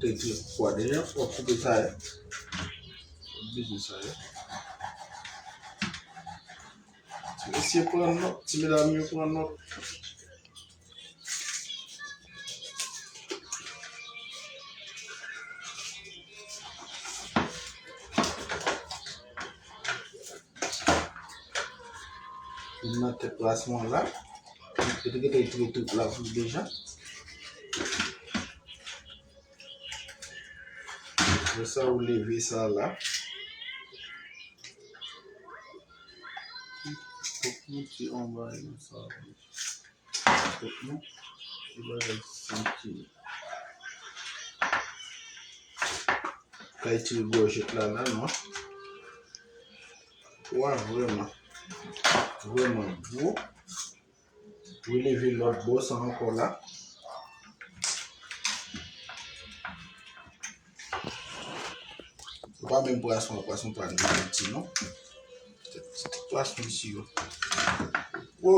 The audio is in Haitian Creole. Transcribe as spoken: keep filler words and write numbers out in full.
Te tire pwa deja, w ap koupe sa yo. W ap bezwen sa yo. Ti mesye pran nòt, ti medam yo pran nòt. Vin nan tèt pwason an la. Yo te gentan tire tout la pou deja. Apre sa, ou leve sa la. Fòk nou ti anba nan sa. Fòk nou ti bagay santi. Kay tire gòjèt la la, non. Pwa vrèman, vrèman gwo. Releve lòt bò sa ankò la. Se pa menm pwason an, pwason pa nou ti non. Se ti pwason isi yo. Wo!